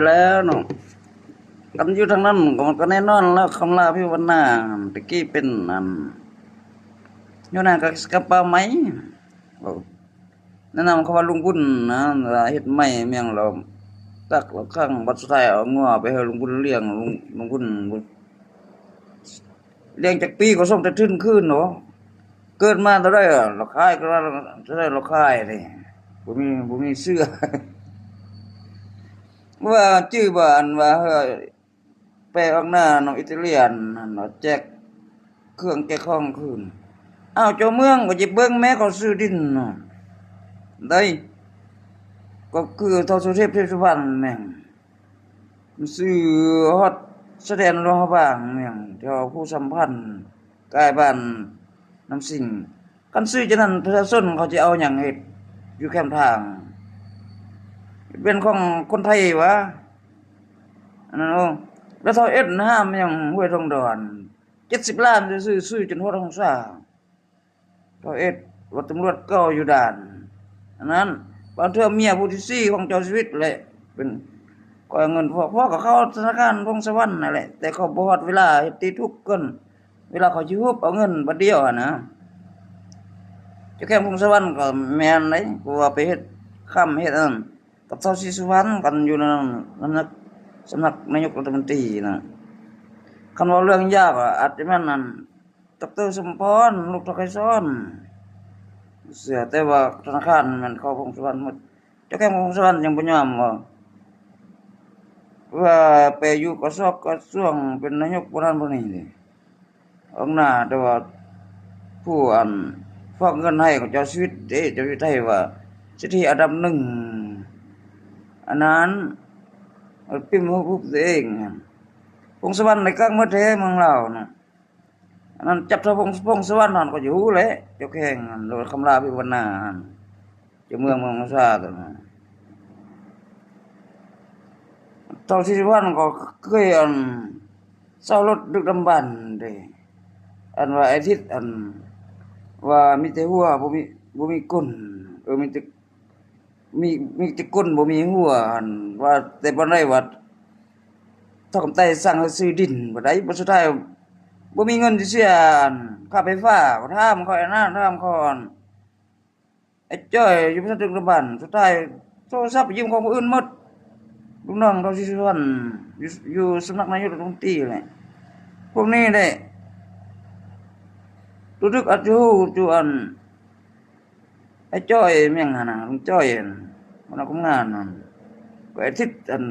ແລ້ວເນາະ ກັນຢູ່ທາງນັ້ນກໍ ມັນກໍແນ່ນອນແລ້ວ ຄຳລາ ພິວັນນາ ແຕ່ກີ້ເປັນອັນ ຫົວໜ້າກະສິກຳປ່າໄມ້ ແນະນຳເຂົາວ່າລຸງບຸນນະ ເຮັດໄມ້ແມ່ນແລ້ວ ຕັກແລ້ວຂັງ ບັດສຸດທ້າຍເອົາງົວໄປໃຫ້ລຸງບຸນລ້ຽງ ລຸງ ລຸງບຸນ ລ້ຽງຈັກປີກໍສົ່ງແຕ່ທຶນຄືນເນາະ ເກີດມາເທົ່າໃດລະຂາຍ ເກີດມາເທົ່າໃດລະຂາຍນີ້ ບໍ່ມີ ບໍ່ມີເຊື່ອ ວ່າຈື່ບໍ່ ອັນວ່າ ເອີ ແປອອກໜ້ານ້ອງອິຕາລຽນຫັ້ນວ່າ ແຈກເຄື່ອງແຈກຂອງຄືນ ອ້າວ ເຈົ້າເມືອງກໍຈະເບິ່ງແມ້ ເຂົາຊື້ດິນນະ ໄດ້ ກໍຄືທ້າວສຸເທບ ເທບສຸວັນແມ່ນ ມັນຊື້ຮອດຊາຍແດນຫຼວງພະບາງແມ່ນ ແຖວພູສຳພັນ ໃກ້ບ້ານນ້ຳສິງ ຄັນຊື້ຈັ່ງນັ້ນ ປະຊາຊົນເຂົາຈະເອົາຫຍັງເຮັດຢູ່ແຄມທາງ ເປັນຂອງຄົນໄທຫວາ ອັນນັ້ນ ໂອ້ ແລ້ວທ້າວເອັດຫ້າມຫຍັງຫ້ວຍທອງດອນ ເຈັດສິບລ້ານ ຊື້ ຊື້ຈົນຮອດຫົງສາ ຮ້ອຍເອັດ ວ່າຕຳຫຼວດເກົ່າຢູ່ດ່ານ ອັນນັ້ນ ບາງເທື່ອເມຍຜູ້ທີສີ່ຂອງເຈົ້າຊີວິດແຫຼະ ເປັນ ກໍເອົາເງິນ ພໍ່ ພໍ່ກໍເຂົ້າທະນາຄານພົງສະຫວັນນັ້ນແຫຼະ ແຕ່ເຂົາບໍ່ຮອດເວລາ ເຮັດຕິທຸກເກີນ ເວລາເຂົາຊິຮຸບເອົາເງິນບາດດຽວຫັ້ນນະ ເຈົ້າແຂວງພົງສະຫວັນກໍແມ່ນເດ້ ເພາະວ່າໄປເຮັດຄ້ຳເຮັດອັນນັ້ນ ກັບທ້າວສີສຸວັນກັນຢູ່ນຳ ນຳ ສຳນັກນາຍົກລັດຖະມົນຕີນະ ຄັນເວົ້າເລື່ອງຢາກ ອາດຈະແມ່ນອັນ ດອກເຕີ ສົມພອນ ລູກທ້າວໄກສອນ ເຊື່ອ ແຕ່ວ່າທະນາຄານແມ່ນຂອງພົງສະຫວັນໝົດ ເຈົ້າແຂວງພົງສະຫວັນຍັງບໍ່ຍອມວ່າ ວ່າໄປຢູ່ກະຊອກກະຊວງ ເປັນນາຍົກຜູ້ນັ້ນຜູ້ນີ້ເດ້ ອອກໜ້າ ແຕ່ວ່າຜູ້ອັນຟອກເງິນໃຫ້ຂອງເຈົ້າຊີວິດເດ້ ເຈົ້າຊີວິດໄທວ່າເສດຖີອັນດັບໜຶ່ງ ອັນນັ້ນ ເອົາປິ້ມຮູບ ຮູບຕົວເອງ ພົງສະຫວັນໄດ້ກັກໝົດເດ້ເມືອງລາວນະ ອັນນັ້ນຈັບເທົ່າພົງ ພົງສະຫວັນຫັ້ນກໍຈະຮູ້ແຫຼະ ເຈົ້າແຂວງຫັ້ນ ໂລດຄຳລາ ພິວັນນາຫັ້ນ ເຈົ້າເມືອງເມືອງນາຊາໂຕນັ້ນ ທ້າວສີສຸວັນກໍເຄີຍອັນ ເຊົ່າລົດດຶກດຳບັນເດ້ ອັນວ່າໄອ້ທິດ ອັນວ່າມີແຕ່ຫົວ ບໍ່ມີ ບໍ່ມີກົ້ນ ເອີ ມີແຕ່ ມີ ມີແຕ່ກົ້ນ ບໍ່ມີຫົວ ອັນວ່າແຕ່ບ່ອນໃດວ່າ ທ້າວຄຳໄຕສັ່ງໃຫ້ຊື້ດິນບໍ່ໄດ້ ບັດສຸດທ້າຍບໍ່ມີເງິນຊິເສຍ ອັນ ຄ່າໄຟຟ້າ ກໍຖາມຂ້ອຍນະ ຖາມຂ້ອຍ ໄອ້ຈ້ອຍຢູ່ບໍລິສັດດຶກດຳບັນ ສຸດທ້າຍໂທລະສັບໄປຢືມຂອງຜູ້ອື່ນໝົດ ລູກນ້ອງທ້າວສີສຸວັນ ຢູ່ ຢູ່ສຳນັກນາຍົກລັດຖະມົນຕີແຫຼະ ພວກນີ້ແຫຼະ ຕົວດຶກອາດຈະຮູ້ຢູ່ ອັນ ໄອ້ຈ້ອຍແມ່ນຫັ້ນນະ ລຸງຈ້ອຍຫັ້ນ ຫົວໜ້າຄົນງານຫັ້ນ ກໍໄອ້ທິດ ອັນ